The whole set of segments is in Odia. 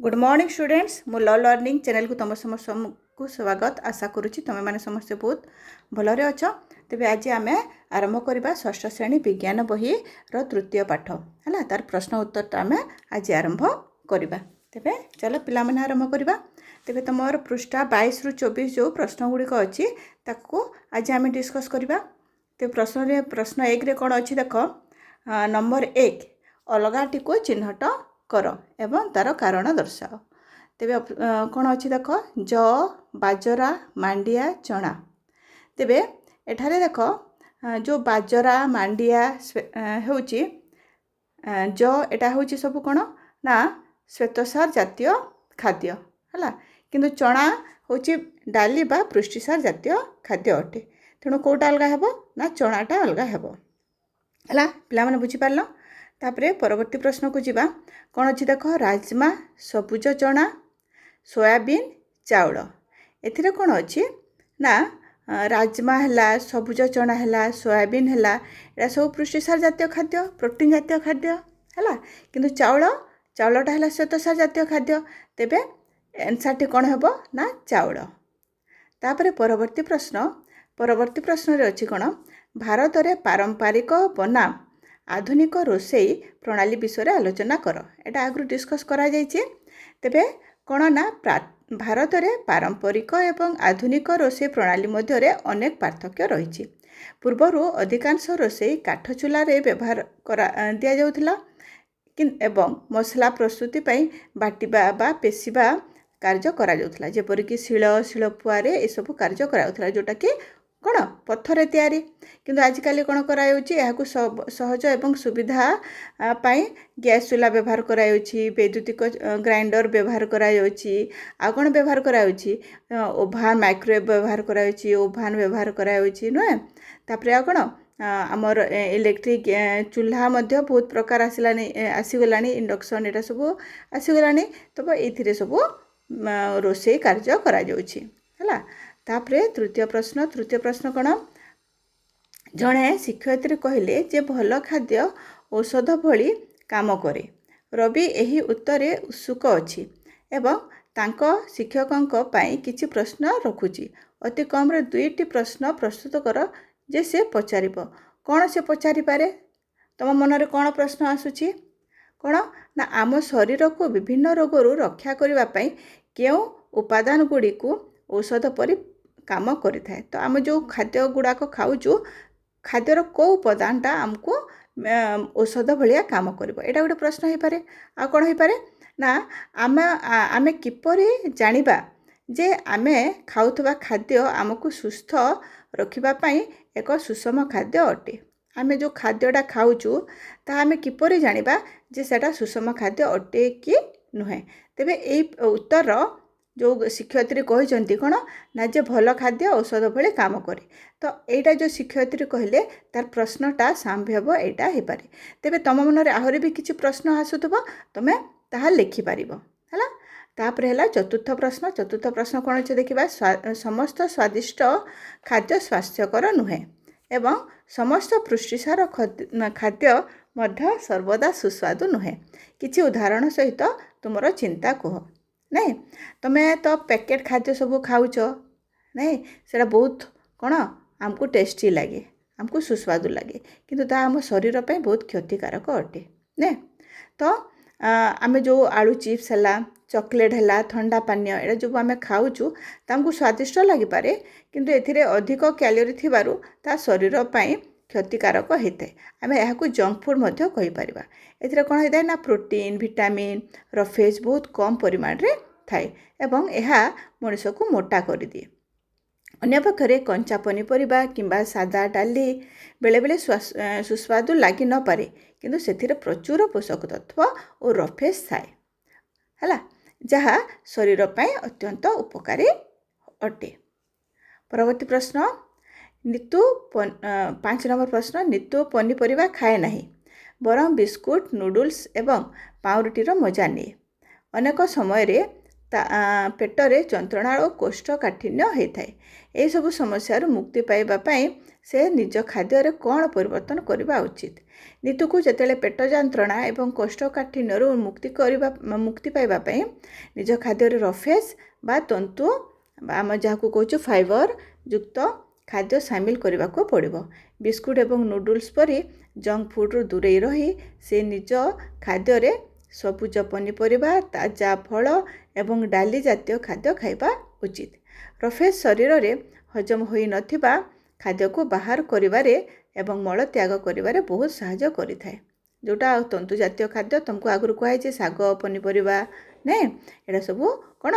ଗୁଡ଼୍ ମର୍ଣ୍ଣିଂ ଷ୍ଟୁଡେଣ୍ଟସ୍, ମୁଁ ଲ ଲର୍ଣ୍ଣିଂ ଚ୍ୟାନେଲକୁ ତୁମ ସମସ୍ତଙ୍କୁ ସ୍ୱାଗତ। ଆଶା କରୁଛି ତୁମେମାନେ ସମସ୍ତେ ବହୁତ ଭଲରେ ଅଛ। ତେବେ ଆଜି ଆମେ ଆରମ୍ଭ କରିବା ଷଷ୍ଠ ଶ୍ରେଣୀ ବିଜ୍ଞାନ ବହିର ତୃତୀୟ ପାଠ, ହେଲା? ତାର ପ୍ରଶ୍ନ ଉତ୍ତରଟା ଆମେ ଆଜି ଆରମ୍ଭ କରିବା। ତେବେ ଚାଲ ପିଲାମାନେ, ଆରମ୍ଭ କରିବା। ତେବେ ତୁମର ପୃଷ୍ଠା 22ରୁ 24 ଯେଉଁ ପ୍ରଶ୍ନ ଗୁଡ଼ିକ ଅଛି, ତାକୁ ଆଜି ଆମେ ଡିସ୍କସ୍ କରିବା। ତେବେ ପ୍ରଶ୍ନରେ ପ୍ରଶ୍ନ 1ରେ କ'ଣ ଅଛି ଦେଖ। ନମ୍ବର 1, ଅଲଗାଟିକୁ ଚିହ୍ନଟ କର ଏବଂ ତା'ର କାରଣ ଦର୍ଶାଅ। ତେବେ କ'ଣ ଅଛି ଦେଖ, ଯଅ, ବାଜରା, ମାଣ୍ଡିଆ, ଚଣା। ତେବେ ଏଠାରେ ଦେଖ, ଯେଉଁ ବାଜରା, ମାଣ୍ଡିଆ ହେଉଛି, ଯଅ, ଏଇଟା ହେଉଛି ସବୁ କ'ଣ ନା ଶ୍ୱେତସାର ଜାତୀୟ ଖାଦ୍ୟ, ହେଲା? କିନ୍ତୁ ଚଣା ହେଉଛି ଡାଲି ବା ପୃଷ୍ଟିସାର ଜାତୀୟ ଖାଦ୍ୟ ଅଟେ। ତେଣୁ କେଉଁଟା ଅଲଗା ହେବ ନା ଚଣାଟା ଅଲଗା ହେବ। ହେଲା ପିଲାମାନେ, ବୁଝିପାରିଲ? ତାପରେ ପରବର୍ତ୍ତୀ ପ୍ରଶ୍ନକୁ ଯିବା। କ'ଣ ଅଛି ଦେଖ, ରାଜମା, ସବୁଜ ଚଣା, ସୋୟାବିନ୍, ଚାଉଳ। ଏଥିରେ କ'ଣ ଅଛି ନା ରାଜମା ହେଲା, ସବୁଜ ଚଣା ହେଲା, ସୋୟାବିନ୍ ହେଲା, ଏଇଟା ସବୁ ପୃଷ୍ଟିସାର ଜାତୀୟ ଖାଦ୍ୟ, ପ୍ରୋଟିନ୍ ଜାତୀୟ ଖାଦ୍ୟ, ହେଲା? କିନ୍ତୁ ଚାଉଳ, ଚାଉଳଟା ହେଲା ଶ୍ୱେତସାର ଜାତୀୟ ଖାଦ୍ୟ। ତେବେ ଆନ୍ସର୍ଟି କ'ଣ ହେବ ନା ଚାଉଳ। ତାପରେ ପରବର୍ତ୍ତୀ ପ୍ରଶ୍ନ। ପରବର୍ତ୍ତୀ ପ୍ରଶ୍ନରେ ଅଛି କ'ଣ? ଭାରତରେ ପାରମ୍ପରିକ ବନାମ ଆଧୁନିକ ରୋଷେଇ ପ୍ରଣାଳୀ ବିଷୟରେ ଆଲୋଚନା କର। ଏଇଟା ଆଗରୁ ଡିସ୍କସ୍ କରାଯାଇଛି। ତେବେ କ'ଣ ନା ଭାରତରେ ପାରମ୍ପରିକ ଏବଂ ଆଧୁନିକ ରୋଷେଇ ପ୍ରଣାଳୀ ମଧ୍ୟରେ ଅନେକ ପାର୍ଥକ୍ୟ ରହିଛି। ପୂର୍ବରୁ ଅଧିକାଂଶ ରୋଷେଇ କାଠ ଚୁଲାରେ ବ୍ୟବହାର କରା ଦିଆଯାଉଥିଲା ଏବଂ ମସଲା ପ୍ରସ୍ତୁତି ପାଇଁ ବାଟିବା ବା ପେଶିବା କାର୍ଯ୍ୟ କରାଯାଉଥିଲା, ଯେପରିକି ଶିଳ, ଶିଳପୁଆରେ ଏସବୁ କାର୍ଯ୍ୟ କରାଯାଉଥିଲା, ଯେଉଁଟାକି କ'ଣ ପଥରେ ତିଆରି। କିନ୍ତୁ ଆଜିକାଲି କ'ଣ କରାଯାଉଛି? ଏହାକୁ ସହଜ ଏବଂ ସୁବିଧା ପାଇଁ ଗ୍ୟାସ୍ ଚୁଲା ବ୍ୟବହାର କରାଯାଉଛି, ବୈଦ୍ୟୁତିକ ଗ୍ରାଇଣ୍ଡର ବ୍ୟବହାର କରାଯାଉଛି। ଆଉ କ'ଣ ବ୍ୟବହାର କରାଯାଉଛି? ଓଭାନ୍, ମାଇକ୍ରୋୱେଭ୍ ବ୍ୟବହାର କରାଯାଉଛି, ଓଭାନ୍ ବ୍ୟବହାର କରାଯାଉଛି, ନୁହେଁ? ତାପରେ ଆଉ କ'ଣ? ଆମର ଇଲେକ୍ଟ୍ରିକ୍ ଚୁଲା ମଧ୍ୟ ବହୁତ ପ୍ରକାର ଆସିଲାଣି, ଆସିଗଲାଣି, ଇଣ୍ଡକ୍ସନ୍, ଏଇଟା ସବୁ ଆସିଗଲାଣି। ତ ଏଇଥିରେ ସବୁ ରୋଷେଇ କାର୍ଯ୍ୟ କରାଯାଉଛି, ହେଲା? ତାପରେ ତୃତୀୟ ପ୍ରଶ୍ନ। ତୃତୀୟ ପ୍ରଶ୍ନ କ'ଣ? ଜଣେ ଶିକ୍ଷୟିତ୍ରୀ କହିଲେ ଯେ ଭଲ ଖାଦ୍ୟ ଔଷଧ ଭଳି କାମ କରେ। ରବି ଏହି ଉତ୍ତରେ ଉତ୍ସୁକ ଅଛି ଏବଂ ତାଙ୍କ ଶିକ୍ଷକଙ୍କ ପାଇଁ କିଛି ପ୍ରଶ୍ନ ରଖୁଛି। ଅତି କମ୍ରେ ଦୁଇଟି ପ୍ରଶ୍ନ ପ୍ରସ୍ତୁତ କର ଯେ ସେ ପଚାରିବ। କ'ଣ ସେ ପଚାରିପାରେ? ତୁମ ମନରେ କ'ଣ ପ୍ରଶ୍ନ ଆସୁଛି? କ'ଣ ନା ଆମ ଶରୀରକୁ ବିଭିନ୍ନ ରୋଗରୁ ରକ୍ଷା କରିବା ପାଇଁ କେଉଁ ଉପାଦାନ ଗୁଡ଼ିକୁ ଔଷଧ ପରି କାମ କରିଥାଏ? ତ ଆମେ ଯେଉଁ ଖାଦ୍ୟ ଗୁଡ଼ାକ ଖାଉଛୁ, ଖାଦ୍ୟର କେଉଁ ଉପାଦାନଟା ଆମକୁ ଔଷଧ ଭଳିଆ କାମ କରିବ? ଏଇଟା ଗୋଟେ ପ୍ରଶ୍ନ ହେଇପାରେ। ଆଉ କ'ଣ ହେଇପାରେ ନା ଆମେ କିପରି ଜାଣିବା ଯେ ଆମେ ଖାଉଥିବା ଖାଦ୍ୟ ଆମକୁ ସୁସ୍ଥ ରଖିବା ପାଇଁ ଏକ ସୁଷମ ଖାଦ୍ୟ ଅଟେ? ଆମେ ଯେଉଁ ଖାଦ୍ୟଟା ଖାଉଛୁ, ତାହା ଆମେ କିପରି ଜାଣିବା ଯେ ସେଇଟା ସୁଷମ ଖାଦ୍ୟ ଅଟେ କି ନୁହେଁ? ତେବେ ଏଇ ଉତ୍ତର ଯେଉଁ ଶିକ୍ଷୟିତ୍ରୀ କହିଛନ୍ତି କ'ଣ ନା ଯେ ଭଲ ଖାଦ୍ୟ ଔଷଧ ଭଳି କାମ କରେ, ତ ଏଇଟା ଯେଉଁ ଶିକ୍ଷୟିତ୍ରୀ କହିଲେ, ତାର ପ୍ରଶ୍ନଟା ସମ୍ଭବ ଏଇଟା ହେଇପାରେ। ତେବେ ତୁମ ମନରେ ଆହୁରି ବି କିଛି ପ୍ରଶ୍ନ ଆସୁଥିବ, ତୁମେ ତାହା ଲେଖିପାରିବ, ହେଲା? ତାପରେ ହେଲା ଚତୁର୍ଥ ପ୍ରଶ୍ନ। ଚତୁର୍ଥ ପ୍ରଶ୍ନ କ'ଣ ଅଛି ଦେଖିବା। ସମସ୍ତ ସ୍ୱାଦିଷ୍ଟ ଖାଦ୍ୟ ସ୍ୱାସ୍ଥ୍ୟକର ନୁହେଁ ଏବଂ ସମସ୍ତ ପୃଷ୍ଟିସାର ଖାଦ୍ୟ ମଧ୍ୟ ସର୍ବଦା ସୁସ୍ୱାଦୁ ନୁହେଁ। କିଛି ଉଦାହରଣ ସହିତ ତୁମର ଚିନ୍ତା କୁହ। ନାଇଁ, ତୁମେ ତ ପ୍ୟାକେଟ୍ ଖାଦ୍ୟ ସବୁ ଖାଉଛ, ନାଇଁ? ସେଇଟା ବହୁତ କ'ଣ ଆମକୁ ଟେଷ୍ଟି ଲାଗେ, ଆମକୁ ସୁସ୍ୱାଦୁ ଲାଗେ, କିନ୍ତୁ ତାହା ଆମ ଶରୀର ପାଇଁ ବହୁତ କ୍ଷତିକାରକ ଅଟେ, ନାଇଁ? ତ ଆମେ ଯେଉଁ ଆଳୁ ଚିପ୍ସ ହେଲା, ଚକୋଲେଟ୍ ହେଲା, ଥଣ୍ଡା ପାନୀୟ, ଏଇଟା ଯେଉଁ ଆମେ ଖାଉଛୁ, ତାଙ୍କୁ ସ୍ୱାଦିଷ୍ଟ ଲାଗିପାରେ, କିନ୍ତୁ ଏଥିରେ ଅଧିକ କ୍ୟାଲୋରି ଥିବାରୁ ତା ଶରୀର ପାଇଁ କ୍ଷତିକାରକ ହେଇଥାଏ। ଆମେ ଏହାକୁ ଜଙ୍କ ଫୁଡ଼୍ ମଧ୍ୟ କହିପାରିବା। ଏଥିରେ କ'ଣ ହେଇଥାଏ ନା ପ୍ରୋଟିନ୍, ଭିଟାମିନ୍, ରଫେଜ୍ ବହୁତ କମ୍ ପରିମାଣରେ ଥାଏ ଏବଂ ଏହା ମଣିଷକୁ ମୋଟା କରିଦିଏ। ଅନ୍ୟପକ୍ଷରେ କଞ୍ଚା ପନିପରିବା କିମ୍ବା ସାଦା ଡାଲି ବେଳେବେଳେ ସୁସ୍ୱାଦୁ ଲାଗି ନପାରେ, କିନ୍ତୁ ସେଥିରେ ପ୍ରଚୁର ପୋଷକ ତତ୍ତ୍ୱ ଓ ରଫେଜ୍ ଥାଏ, ହେଲା, ଯାହା ଶରୀର ପାଇଁ ଅତ୍ୟନ୍ତ ଉପକାରୀ ଅଟେ। ପରବର୍ତ୍ତୀ ପ୍ରଶ୍ନ, ନିତୁ, 5 ନମ୍ବର ପ୍ରଶ୍ନ। ନିତୁ ପନିପରିବା ଖାଏ ନାହିଁ, ବରଂ ବିସ୍କୁଟ, ନୁଡୁଲ୍ସ ଏବଂ ପାଉରୁଟିର ମଜା ନିଏ। ଅନେକ ସମୟରେ ତା ପେଟରେ ଯନ୍ତ୍ରଣା ଓ କୋଷ୍ଠକାଠିନ୍ୟ ହୋଇଥାଏ। ଏହିସବୁ ସମସ୍ୟାରୁ ମୁକ୍ତି ପାଇବା ପାଇଁ ସେ ନିଜ ଖାଦ୍ୟରେ କ'ଣ ପରିବର୍ତ୍ତନ କରିବା ଉଚିତ? ନିତୁକୁ ଯେତେବେଳେ ପେଟ ଯନ୍ତ୍ରଣା ଏବଂ କୋଷ୍ଠକାଠିନ୍ୟରୁ ମୁକ୍ତି ପାଇବା ପାଇଁ ନିଜ ଖାଦ୍ୟରେ ରଫେଜ ବା ତନ୍ତୁ, ଆମେ ଯାହାକୁ କହୁଛୁ ଫାଇବର ଯୁକ୍ତ ଖାଦ୍ୟ ସାମିଲ କରିବାକୁ ପଡ଼ିବ। ବିସ୍କୁଟ ଏବଂ ନୁଡୁଲ୍ସ ପରି ଜଙ୍କ ଫୁଡ଼ରୁ ଦୂରେଇ ରହି ସେ ନିଜ ଖାଦ୍ୟରେ ସବୁଜ ପନିପରିବା, ତାଜା ଫଳ ଏବଂ ଡାଲି ଜାତୀୟ ଖାଦ୍ୟ ଖାଇବା ଉଚିତ। ରଫେଜ ଶରୀରରେ ହଜମ ହୋଇନଥିବା ଖାଦ୍ୟକୁ ବାହାର କରିବାରେ ଏବଂ ମଳତ୍ୟାଗ କରିବାରେ ବହୁତ ସାହାଯ୍ୟ କରିଥାଏ। ଯେଉଁଟା ତନ୍ତୁ ଜାତୀୟ ଖାଦ୍ୟ ତୁମକୁ ଆଗରୁ କୁହାହେଇଛି, ଶାଗ, ପନିପରିବା ନାଇଁ, ଏଇଟା ସବୁ କ'ଣ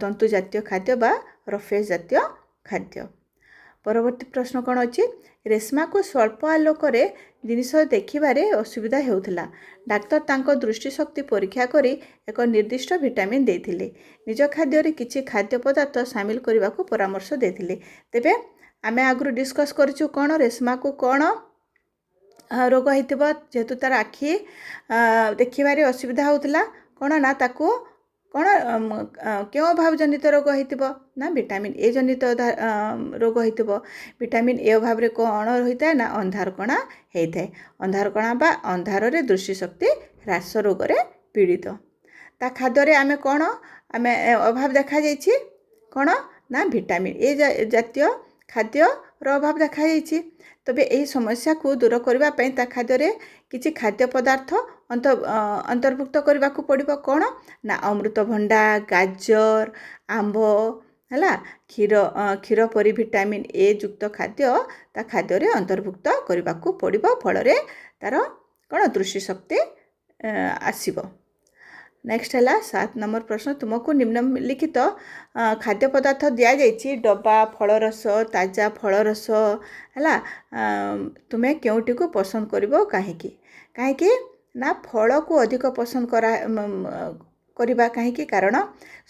ତନ୍ତୁ ଜାତୀୟ ଖାଦ୍ୟ ବା ରଫେଜ ଜାତୀୟ ଖାଦ୍ୟ। ପରବର୍ତ୍ତୀ ପ୍ରଶ୍ନ କ'ଣ ଅଛି? ରେଶମାକୁ ସ୍ୱଳ୍ପ ଆଲୋକରେ ଜିନିଷ ଦେଖିବାରେ ଅସୁବିଧା ହେଉଥିଲା। ଡାକ୍ତର ତାଙ୍କ ଦୃଷ୍ଟିଶକ୍ତି ପରୀକ୍ଷା କରି ଏକ ନିର୍ଦ୍ଦିଷ୍ଟ ଭିଟାମିନ୍ ଦେଇଥିଲେ। ନିଜ ଖାଦ୍ୟରେ କିଛି ଖାଦ୍ୟ ପଦାର୍ଥ ସାମିଲ କରିବାକୁ ପରାମର୍ଶ ଦେଇଥିଲେ। ତେବେ ଆମେ ଆଗରୁ ଡିସ୍କସ୍ କରିଛୁ କ'ଣ ରେଶମାକୁ କ'ଣ ରୋଗ ହେଇଥିବ, ଯେହେତୁ ତା'ର ଆଖି ଦେଖିବାରେ ଅସୁବିଧା ହେଉଥିଲା। କ'ଣ ନା ତାକୁ କ'ଣ କେଉଁ ଅଭାବ ଜନିତ ରୋଗ ହେଇଥିବ? ନା ଭିଟାମିନ୍ ଏ ଜନିତ ରୋଗ ହେଇଥିବ। ଭିଟାମିନ୍ ଏ ଅଭାବରେ କ'ଣ ହୋଇଥାଏ? ନା ଅନ୍ଧାରକଣା ହେଇଥାଏ। ଅନ୍ଧାରକଣା ବା ଅନ୍ଧାରରେ ଦୃଷ୍ଟିଶକ୍ତି ହ୍ରାସ ରୋଗରେ ପୀଡ଼ିତ। ତା ଖାଦ୍ୟରେ ଆମେ କ'ଣ ଆମେ ଅଭାବ ଦେଖାଯାଇଛି? କ'ଣ ନା ଭିଟାମିନ୍ ଏ ଜାତୀୟ ଖାଦ୍ୟର ଅଭାବ ଦେଖାଯାଇଛି। ତେବେ ଏହି ସମସ୍ୟାକୁ ଦୂର କରିବା ପାଇଁ ତା ଖାଦ୍ୟରେ କିଛି ଖାଦ୍ୟ ପଦାର୍ଥ ଅନ୍ତର୍ଭୁକ୍ତ କରିବାକୁ ପଡ଼ିବ। କ'ଣ ନା ଅମୃତଭଣ୍ଡା, ଗାଜର, ଆମ୍ବ, ହେଲା, କ୍ଷୀର ପରି ଭିଟାମିନ୍ ଏ ଯୁକ୍ତ ଖାଦ୍ୟ ତା ଖାଦ୍ୟରେ ଅନ୍ତର୍ଭୁକ୍ତ କରିବାକୁ ପଡ଼ିବ। ଫଳରେ ତା'ର କ'ଣ ଦୃଷ୍ଟିଶକ୍ତି ଆସିବ। ନେକ୍ସଟ ହେଲା 7 ନମ୍ବର ପ୍ରଶ୍ନ। ତୁମକୁ ନିମ୍ନଲିଖିତ ଖାଦ୍ୟ ପଦାର୍ଥ ଦିଆଯାଇଛି, ଡବା ଫଳରସ, ତାଜା ଫଳରସ, ହେଲା, ତୁମେ କେଉଁଟିକୁ ପସନ୍ଦ କରିବ, କାହିଁକି? କାହିଁକି ନା ଫଳକୁ ଅଧିକ ପସନ୍ଦ କରିବା। କାହିଁକି? କାରଣ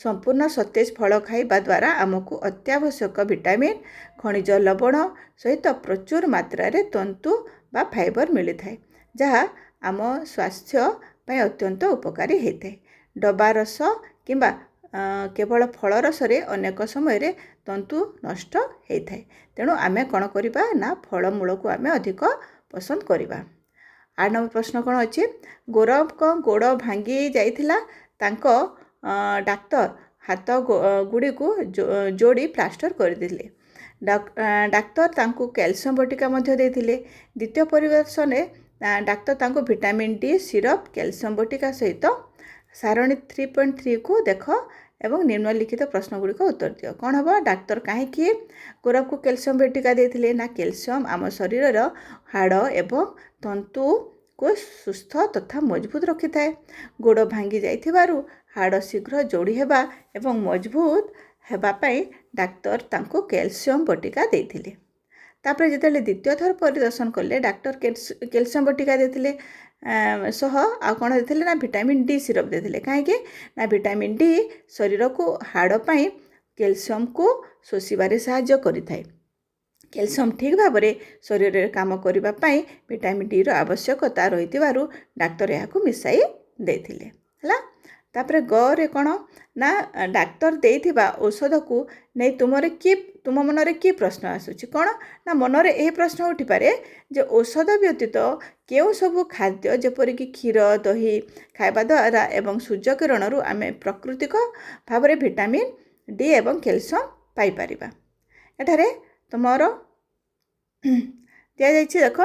ସମ୍ପୂର୍ଣ୍ଣ ସତେଜ ଫଳ ଖାଇବା ଦ୍ୱାରା ଆମକୁ ଅତ୍ୟାବଶ୍ୟକ ଭିଟାମିନ୍, ଖଣିଜ ଲବଣ ସହିତ ପ୍ରଚୁର ମାତ୍ରାରେ ତନ୍ତୁ ବା ଫାଇବର ମିଳିଥାଏ, ଯାହା ଆମ ସ୍ୱାସ୍ଥ୍ୟ ପାଇଁ ଅତ୍ୟନ୍ତ ଉପକାରୀ ହୋଇଥାଏ। ଡବା ରସ କିମ୍ବା କେବଳ ଫଳ ରସରେ ଅନେକ ସମୟରେ ତନ୍ତୁ ନଷ୍ଟ ହୋଇଥାଏ। ତେଣୁ ଆମେ କ'ଣ କରିବା ନା ଫଳମୂଳକୁ ଆମେ ଅଧିକ ପସନ୍ଦ କରିବା। 8 ନମ୍ବର ପ୍ରଶ୍ନ କ'ଣ ଅଛି? ଗୌରବଙ୍କ ଗୋଡ଼ ଭାଙ୍ଗି ଯାଇଥିଲା। ତାଙ୍କ ଡାକ୍ତର ହାତ ଗୁଡ଼ିକୁ ଯୋଡ଼ି ପ୍ଲାଷ୍ଟର କରିଦେଲେ। ଡାକ୍ତର ତାଙ୍କୁ କ୍ୟାଲସିୟମ ବଟିକା ମଧ୍ୟ ଦେଇଥିଲେ। ଦ୍ୱିତୀୟ ପରିଦର୍ଶନରେ ଡାକ୍ତର ତାଙ୍କୁ ଭିଟାମିନ୍ ଡି ସିରପ୍, କ୍ୟାଲସିୟମ ବଟିକା ସହିତ ସାରଣୀ 3.3କୁ ଦେଖ ଏବଂ ନିମ୍ନଲିଖିତ ପ୍ରଶ୍ନଗୁଡ଼ିକ ଉତ୍ତର ଦିଅ। କ'ଣ ହେବ? ଡାକ୍ତର କାହିଁକି ଗୌରବକୁ କ୍ୟାଲସିୟମ ବଟିକା ଦେଇଥିଲେ? ନା କ୍ୟାଲସିୟମ ଆମ ଶରୀରର ହାଡ଼ ଏବଂ ତନ୍ତୁକୁ ସୁସ୍ଥ ତଥା ମଜବୁତ ରଖିଥାଏ। ଗୋଡ଼ ଭାଙ୍ଗି ଯାଇଥିବାରୁ ହାଡ଼ ଶୀଘ୍ର ଯୋଡ଼ି ହେବା ଏବଂ ମଜବୁତ ହେବା ପାଇଁ ଡାକ୍ତର ତାଙ୍କୁ କ୍ୟାଲସିୟମ ବଟିକା ଦେଇଥିଲେ। ତାପରେ ଯେତେବେଳେ ଦ୍ୱିତୀୟ ଥର ପରିଦର୍ଶନ କଲେ, ଡାକ୍ତର କ୍ୟାଲସିୟମ ବଟିକା ଦେଇଥିଲେ ସହ ଆଉ କ'ଣ ଦେଇଥିଲେ? ନା ଭିଟାମିନ୍ ଡି ସିରପ୍ ଦେଇଥିଲେ। କାହିଁକି? ନା ଭିଟାମିନ୍ ଡି ଶରୀରକୁ ହାଡ଼ ପାଇଁ କ୍ୟାଲସିୟମକୁ ଶୋଷିବାରେ ସାହାଯ୍ୟ କରିଥାଏ। କ୍ୟାଲସିୟମ ଠିକ୍ ଭାବରେ ଶରୀରରେ କାମ କରିବା ପାଇଁ ଭିଟାମିନ୍ ଡିର ଆବଶ୍ୟକତା ରହିଥିବାରୁ ଡାକ୍ତର ଏହାକୁ ମିଶାଇ ଦେଇଥିଲେ। ହେଲା। ତାପରେ ଗରେ କ'ଣ ନା ଡାକ୍ତର ଦେଇଥିବା ଔଷଧକୁ ନେଇ ତୁମ ମନରେ କି ପ୍ରଶ୍ନ ଆସୁଛି? କ'ଣ ନା ମନରେ ଏହି ପ୍ରଶ୍ନ ଉଠିପାରେ ଯେ ଔଷଧ ବ୍ୟତୀତ କେଉଁ ସବୁ ଖାଦ୍ୟ ଯେପରିକି କ୍ଷୀର, ଦହି ଖାଇବା ଦ୍ୱାରା ଏବଂ ସୂର୍ଯ୍ୟକିରଣରୁ ଆମେ ପ୍ରାକୃତିକ ଭାବରେ ଭିଟାମିନ୍ ଡି ଏବଂ କ୍ୟାଲସିୟମ ପାଇପାରିବା। ଏଠାରେ ତୁମର ଦିଆଯାଇଛି ଦେଖ।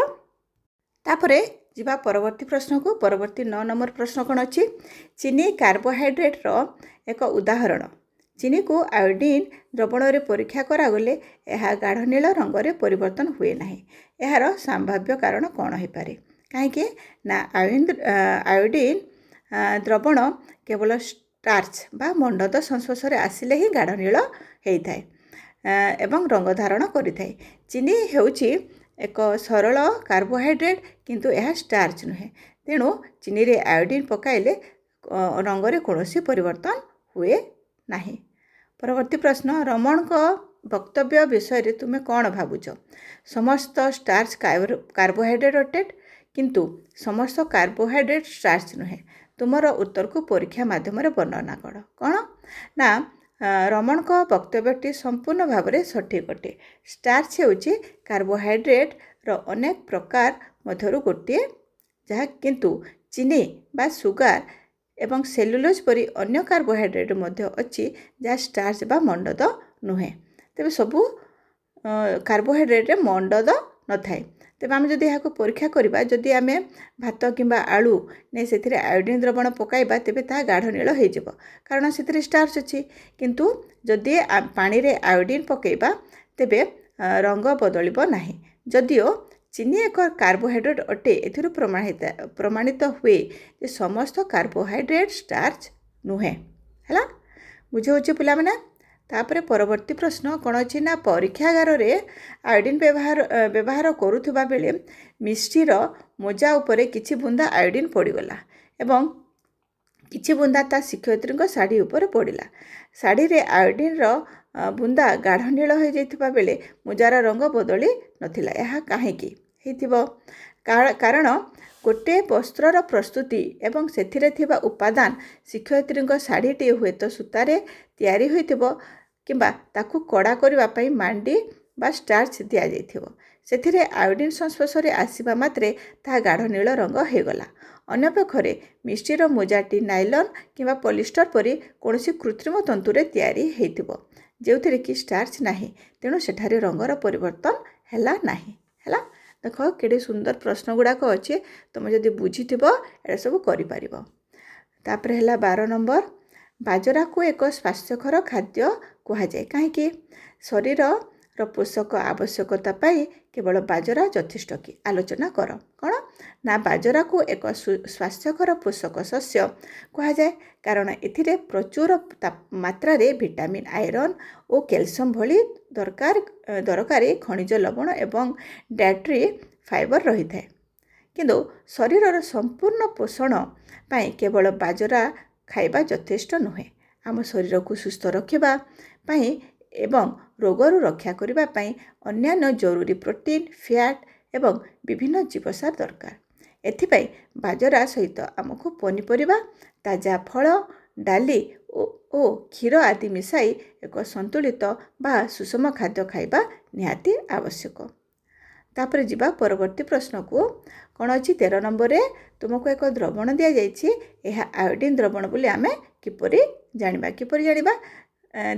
ତାପରେ ଯିବା ପରବର୍ତ୍ତୀ ପ୍ରଶ୍ନକୁ। ପରବର୍ତ୍ତୀ 9 ନମ୍ବର ପ୍ରଶ୍ନ କ'ଣ ଅଛି? ଚିନି କାର୍ବୋହାଇଡ୍ରେଟ୍ର ଏକ ଉଦାହରଣ। ଚିନିକୁ ଆୟୋଡିନ୍ ଦ୍ରବଣରେ ପରୀକ୍ଷା କରାଗଲେ ଏହା ଗାଢ଼ ନୀଳ ରଙ୍ଗରେ ପରିବର୍ତ୍ତନ ହୁଏ ନାହିଁ। ଏହାର ସମ୍ଭାବ୍ୟ କାରଣ କ'ଣ ହୋଇପାରେ? କାହିଁକି ନା ଆୟୋଡିନ୍ ଦ୍ରବଣ କେବଳ ଷ୍ଟାର୍ଚ ବା ମଣ୍ଡଦ ସଂସ୍ପର୍ଶରେ ଆସିଲେ ହିଁ ଗାଢ଼ ନୀଳ ହେଇଥାଏ ଏବଂ ରଙ୍ଗ ଧାରଣ କରିଥାଏ। ଚିନି ହେଉଛି ଏକ ସରଳ କାର୍ବୋହାଇଡ୍ରେଟ୍, କିନ୍ତୁ ଏହା ଷ୍ଟାର୍ଚ ନୁହେଁ। ତେଣୁ ଚିନିରେ ଆୟୋଡିନ୍ ପକାଇଲେ ରଙ୍ଗରେ କୌଣସି ପରିବର୍ତ୍ତନ ହୁଏ ନାହିଁ। ପରବର୍ତ୍ତୀ ପ୍ରଶ୍ନ, ରମଣଙ୍କ ବକ୍ତବ୍ୟ ବିଷୟରେ ତୁମେ କ'ଣ ଭାବୁଛ? ସମସ୍ତ ଷ୍ଟାର୍ଚ କାର୍ବୋହାଇଡ୍ରେଟ୍ ଅଟେ, କିନ୍ତୁ ସମସ୍ତ କାର୍ବୋହାଇଡ୍ରେଟ୍ ଷ୍ଟାର୍ଚ ନୁହେଁ। ତୁମର ଉତ୍ତରକୁ ପରୀକ୍ଷା ମାଧ୍ୟମରେ ବର୍ଣ୍ଣନା କର। କ'ଣ ନା, ରମଣଙ୍କ ବକ୍ତବ୍ୟଟି ସମ୍ପୂର୍ଣ୍ଣ ଭାବରେ ସଠିକ୍ ଅଟେ। ଷ୍ଟାର୍ଚ ହେଉଛି କାର୍ବୋହାଇଡ୍ରେଟ୍ର ଅନେକ ପ୍ରକାର ମଧ୍ୟରୁ ଗୋଟିଏ, ଯାହା କିନ୍ତୁ ଚିନି ବା ସୁଗାର ଏବଂ ସେଲୁଲୋଜ୍ ପରି ଅନ୍ୟ କାର୍ବୋହାଇଡ୍ରେଟ୍ ମଧ୍ୟ ଅଛି, ଯାହା ଷ୍ଟାର୍ଚ ବା ମଣ୍ଡଦ ନୁହେଁ। ତେବେ ସବୁ କାର୍ବୋହାଇଡ୍ରେଟ୍ରେ ମଣ୍ଡଦ ନଥାଏ। ତେବେ ଆମେ ଯଦି ଏହାକୁ ପରୀକ୍ଷା କରିବା, ଯଦି ଆମେ ଭାତ କିମ୍ବା ଆଳୁ ନେଇ ସେଥିରେ ଆୟୋଡ଼ିନ୍ ଦ୍ରବଣ ପକାଇବା, ତେବେ ତାହା ଗାଢ଼ ନୀଳ ହୋଇଯିବ, କାରଣ ସେଥିରେ ଷ୍ଟାର୍ଚ ଅଛି। କିନ୍ତୁ ଯଦି ପାଣିରେ ଆୟୋଡ଼ିନ୍ ପକାଇବା, ତେବେ ରଙ୍ଗ ବଦଳିବ ନାହିଁ। ଯଦିଓ ଚିନି ଏକ କାର୍ବୋହାଇଡ୍ରେଟ୍ ଅଟେ, ଏଥିରୁ ପ୍ରମାଣିତ ହୁଏ ଯେ ସମସ୍ତ କାର୍ବୋହାଇଡ୍ରେଟ୍ ଷ୍ଟାର୍ଚ ନୁହେଁ। ହେଲା, ବୁଝିହେଉଛି ପିଲାମାନେ? ତାପରେ ପରବର୍ତ୍ତୀ ପ୍ରଶ୍ନ କ'ଣ ଅଛି ନା, ପରୀକ୍ଷାଗାରରେ ଆୟୋଡ଼ିନ୍ ବ୍ୟବହାର କରୁଥିବା ବେଳେ ମିଷ୍ଟିର ମୋଜା ଉପରେ କିଛି ବୁନ୍ଦା ଆୟୋଡ଼ିନ୍ ପଡ଼ିଗଲା ଏବଂ କିଛି ବୁନ୍ଦା ତା ଶିକ୍ଷୟିତ୍ରୀଙ୍କ ଶାଢ଼ୀ ଉପରେ ପଡ଼ିଲା। ଶାଢ଼ୀରେ ଆୟୋଡ଼ିନ୍ର ବୁନ୍ଦା ଗାଢ଼ ନୀଳ ହୋଇଯାଇଥିବା ବେଳେ ମୋଜାର ରଙ୍ଗ ବଦଳି ନଥିଲା। ଏହା କାହିଁକି ହେଇଥିବ? କାରଣ ଗୋଟିଏ ବସ୍ତ୍ରର ପ୍ରସ୍ତୁତି ଏବଂ ସେଥିରେ ଥିବା ଉପାଦାନ, ଶିକ୍ଷୟିତ୍ରୀଙ୍କ ଶାଢ଼ୀଟି ହୁଏତ ସୂତାରେ ତିଆରି ହୋଇଥିବ କିମ୍ବା ତାକୁ କଡ଼ା କରିବା ପାଇଁ ମାଣ୍ଡି ବା ଷ୍ଟାର୍ଚ ଦିଆଯାଇଥିବ। ସେଥିରେ ଆୟୋଡ଼ିନ୍ ସଂସ୍ପର୍ଶରେ ଆସିବା ମାତ୍ରେ ତାହା ଗାଢ଼ ନୀଳ ରଙ୍ଗ ହୋଇଗଲା। ଅନ୍ୟପକ୍ଷରେ ମିଷ୍ଟିର ମୋଜାଟି ନାଇଲନ୍ କିମ୍ବା ପଲିଷ୍ଟର ପରି କୌଣସି କୃତ୍ରିମ ତନ୍ତୁରେ ତିଆରି ହେଇଥିବ, ଯେଉଁଥିରେ କି ଷ୍ଟାର୍ଚ ନାହିଁ, ତେଣୁ ସେଠାରେ ରଙ୍ଗର ପରିବର୍ତ୍ତନ ହେଲା ନାହିଁ। ହେଲା, ଦେଖ କେଡ଼େ ସୁନ୍ଦର ପ୍ରଶ୍ନ ଗୁଡ଼ାକ ଅଛି। ତୁମେ ଯଦି ବୁଝିଥିବ, ଏଇଟା ସବୁ କରିପାରିବ। ତାପରେ ହେଲା 12 ନମ୍ବର, ବାଜରାକୁ ଏକ ସ୍ୱାସ୍ଥ୍ୟକର ଖାଦ୍ୟ କୁହାଯାଏ କାହିଁକି? ଶରୀରର ପୋଷକ ଆବଶ୍ୟକତା ପାଇଁ କେବଳ ବାଜରା ଯଥେଷ୍ଟ କି? ଆଲୋଚନା କର। କ'ଣ ନା, ବାଜରାକୁ ଏକ ସ୍ୱାସ୍ଥ୍ୟକର ପୋଷକ ଶସ୍ୟ କୁହାଯାଏ, କାରଣ ଏଥିରେ ପ୍ରଚୁର ମାତ୍ରାରେ ଭିଟାମିନ୍, ଆଇରନ୍ ଓ କ୍ୟାଲସିୟମ୍ ଭଳି ଦରକାରୀ ଖଣିଜ ଲବଣ ଏବଂ ଡାଏଟ୍ରି ଫାଇବର ରହିଥାଏ। କିନ୍ତୁ ଶରୀରର ସମ୍ପୂର୍ଣ୍ଣ ପୋଷଣ ପାଇଁ କେବଳ ବାଜରା ଖାଇବା ଯଥେଷ୍ଟ ନୁହେଁ। ଆମ ଶରୀରକୁ ସୁସ୍ଥ ରଖିବା ପାଇଁ ଏବଂ ରୋଗରୁ ରକ୍ଷା କରିବା ପାଇଁ ଅନ୍ୟାନ୍ୟ ଜରୁରୀ ପ୍ରୋଟିନ୍, ଫ୍ୟାଟ୍ ଏବଂ ବିଭିନ୍ନ ଜୀବସାର ଦରକାର। ଏଥିପାଇଁ ବାଜରା ସହିତ ଆମକୁ ପନିପରିବା, ତାଜା ଫଳ, ଡାଲି ଓ କ୍ଷୀର ଆଦି ମିଶାଇ ଏକ ସନ୍ତୁଳିତ ବା ସୁଷମ ଖାଦ୍ୟ ଖାଇବା ନିହାତି ଆବଶ୍ୟକ। ତାପରେ ଯିବା ପରବର୍ତ୍ତୀ ପ୍ରଶ୍ନକୁ। କ'ଣ ଅଛି 13 ନମ୍ବରରେ? ତୁମକୁ ଏକ ଦ୍ରବଣ ଦିଆଯାଇଛି। ଏହା ଆୟୋଡ଼ିନ୍ ଦ୍ରବଣ ବୋଲି ଆମେ କିପରି ଜାଣିବା? କିପରି ଜାଣିବା?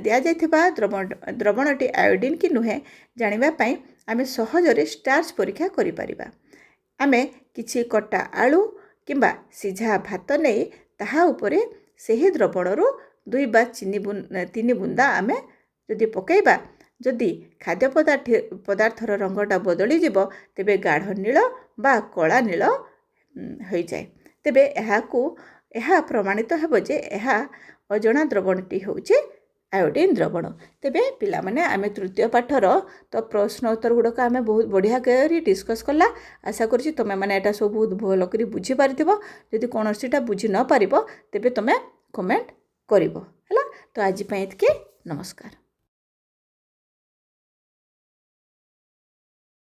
ଦିଆଯାଇଥିବା ଦ୍ରବଣଟି ଆୟୋଡ଼ିନ୍ କି ନୁହେଁ ଜାଣିବା ପାଇଁ ଆମେ ସହଜରେ ଷ୍ଟାର୍ଚ ପରୀକ୍ଷା କରିପାରିବା। ଆମେ କିଛି କଟା ଆଳୁ କିମ୍ବା ସିଝା ଭାତ ନେଇ ତାହା ଉପରେ ସେହି ଦ୍ରବଣରୁ 2 ବା 3 ବୁନ୍ଦା ଆମେ ଯଦି ପକାଇବା, ଯଦି ଖାଦ୍ୟ ପଦାର୍ଥର ରଙ୍ଗଟା ବଦଳିଯିବ, ତେବେ ଗାଢ଼ ନୀଳ ବା କଳା ନୀଳ ହୋଇଯାଏ। ତେବେ ଏହା ପ୍ରମାଣିତ ହେବ ଯେ ଏହା ଅଜଣା ଦ୍ରବଣଟି ହେଉଛି ଆୟୋଡ଼ିନ୍ ଦ୍ରବଣ। ତେବେ ପିଲାମାନେ, ଆମେ ତୃତୀୟ ପାଠର ତ ପ୍ରଶ୍ନ ଉତ୍ତର ଗୁଡ଼ିକ ଆମେ ବହୁତ ବଢ଼ିଆ କରି ଡିସ୍କସ୍ କଲା। ଆଶା କରୁଛି ତୁମେମାନେ ଏଇଟା ସବୁ ବହୁତ ଭଲ କରି ବୁଝିପାରିଥିବ। ଯଦି କୌଣସିଟା ବୁଝି ନ ପାରିବ, ତେବେ ତୁମେ କମେଣ୍ଟ କରିବ। ହେଲା, ତ ଆଜି ପାଇଁ ଏତିକି। ନମସ୍କାର।